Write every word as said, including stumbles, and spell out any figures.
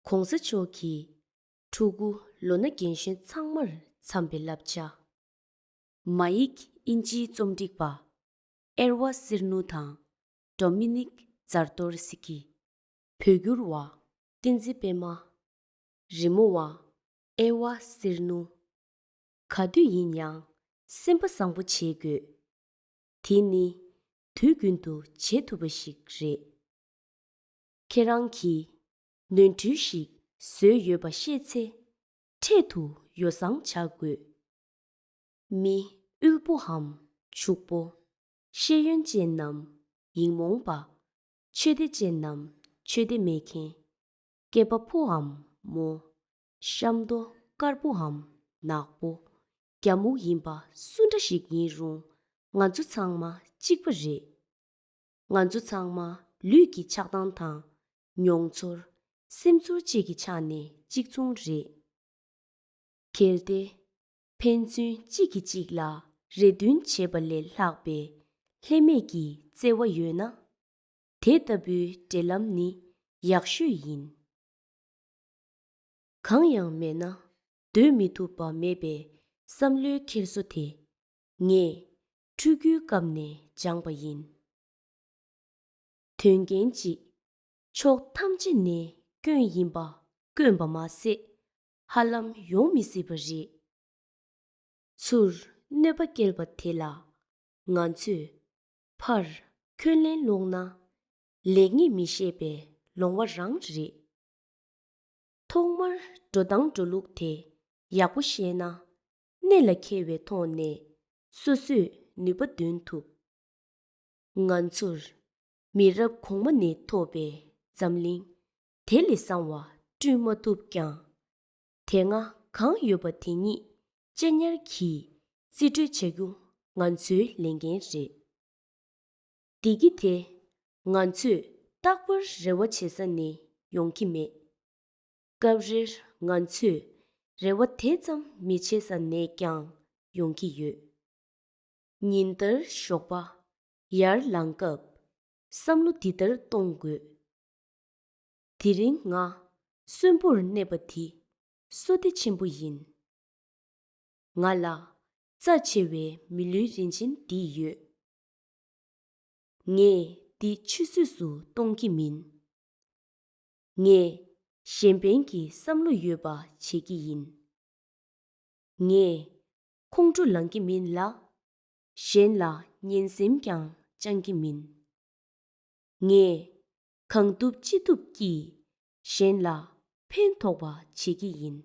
༸གོང་ས་མཆོག་གི་ཕྲུ་གུ་ལོ་ན་རྒན་གཞོན་ཚང་མར་འཚམས་པའི་བསླབ་བྱ། མ་ཡིག་དབྱིན་ཇིའི་རྩོམ་སྒྲིག་པ། ཨེར་ཝ་སིར་ནུ་དང་ཌོ་མི་ནིག་ཛར་ཏོར་སི་ཀི། བོད་བསྒྱུར་བ། བསྟན་འཛིན་པད་མ། རི་མོ་བ། ཨེར་ཝ་སིར་ནུ། ག་དུས་ཡིན་ཡང་སེམས་པ་བཟང་པོ་བྱེད་དགོས། དེ་ནི་དུས་རྒྱུན་དུ་བྱེད་ཐུབ་པ་ཞིག་རེད། ཁྱེད་རང་གིས་ནོར་འཁྲུལ་ཞིག་བཟོས་ཡོད་པ་ཤེས་ཚེ། འཕྲལ་དུ་ཡོ་བསྲང་བྱ་དགོས། མི་དབུལ་པོའམ་ཕྱུག་པོ། ཤེས་ཡོན་ཅན་ནམ་ཡིག་རྨོངས་པ། ཆོས་དད་ཅན་ནམ་ཆོས་དད་མེད་མཁན། སྐྱེས་པ་ཕོའམ་མོ། གཤམ་དུ་དཀར་པོའམ་ནག་པོ། རྒྱ་སྨུག་ཡིན་པ་སུ་འདྲ་ཞིག་ཡིན་རུང་། ང་ཚོ་ཚང་མ་གཅིག་པ་རེད། ང་ཚོ་ཚང་མ་ལུས་ཀྱི་ཆགས་སྡང་དང་། མྱོང་ཚོར། སེམས་ཚོར་བཅས་ཀྱི་ཆ་ནས་གཅིག་མཚུངས་རེད། གལ་ཏེ། ཕན་ཚུན་གཅིག་གིས་གཅིག་ལ་རེ་འདུན་བྱེད་པ་ལས་ལྷག་པའི་ལྷད་མེད་ཀྱི་བརྩེ་བ་ཡོད་ན། དེ་ལྟ་བུའི་འབྲེལ་ལམ་ནི་ཡག་ཤོས་ཡིན། གང་ཡང་མེད་ན་སྡོད་མི་ཐུབ་པ་མེད་པའི་བསམ་བློའི་འཁྱེར་སོ་དེ། ངས་ཕྲུ་གུའི་སྐབས་ནས་སྦྱངས་པ་ཡིན། དོན་རྐྱེན་གཅིག་ཕྱོགས་ཐམས་ཅད་ནས་སྐྱོན་ཡིན་པ་དཀོན་པ་མ་ཟད། ཧ་ལམ་ཡོང་མི་སྲིད་པ་རེད། ཚུར་གནོད་པ་བསྐྱལ་བ་དེ་ལ་ང་ཚོས་ཕར་འཁོན་ལན་སློག་ན། ལེགས་ཉེས་མི་ཤེས་པའི་ལོང་བ་རང་རེད། ཐོག་མར་འགྲོ་སྟངས་འགྲོ་ལུགས་དེ་ཡག་པོ་ཤེས་ན། གནད་ལ་འཁེལ་བའི་ཐོག་ནས་སོ་སོས་ནུས་པ་འདོན་ཐུབ། ང་ཚོར་མི་རབས་གོང་མ་ནས་ཐོབ་པའི་འཛམ་གླིང་དེ་ལས་བཟང་བ་བསྐྲུན་མ་ཐུབ་ཀྱང་། དེ་སྔ་གང་ཡོད་པ་དེ་ཉིད་གཅེས་ཉར་གྱིས་རྩིས་སྤྲོད་བྱ་རྒྱུ་ང་ཚོའི་ལས་འགན་རེད། བདེ་སྐྱིད་དེ་ང་ཚོས་རྟག་པར་རེ་བ་བྱེད་ས་ནས་ཡོང་གི་མེད། སྐབས་རེར་ང་ཚོས་རེ་བ་དེ་ཙམ་མི་བྱེད་ས་ནས་ཀྱང་ཡོང་གི་ཡོད། ཉིན་ལྟར་ཞོགས་པ་ཡར་ལངས་སྐབས་བསམ་བློ་འདི་ལྟར་གཏོང་དགོས། དེ་རིང་ང་གསོན་པོར་གནས་པ་འདི་བསོད་བདེ་ཆེན་པོ་ཡིན། ང་ལ་རྩ་ཆེ་བའི་མི་ལུས་རིན་ཆེན་འདི་ཡོད། ངས་འདི་ཆུད་ཟོས་སུ་གཏོང་གི་མིན། ངས་གཞན་ཕན་གྱི་བསམ་བློ་ཡོད་པ་བྱེད་ཀྱི་ཡིན། ངས་ཁོང་ཁྲོ་ལངས་ཀྱི་མིན་ལ། གཞན་ལ་ངན་སེམས་ཀྱང་བཅང་གི་མིན། ངས་གང་ཐུབ་ཅི་ཐུབ་ཀྱིས་གཞན་ལ་ཕན་ཐོགས་པ་བྱེད་ཀྱི་ཡིན།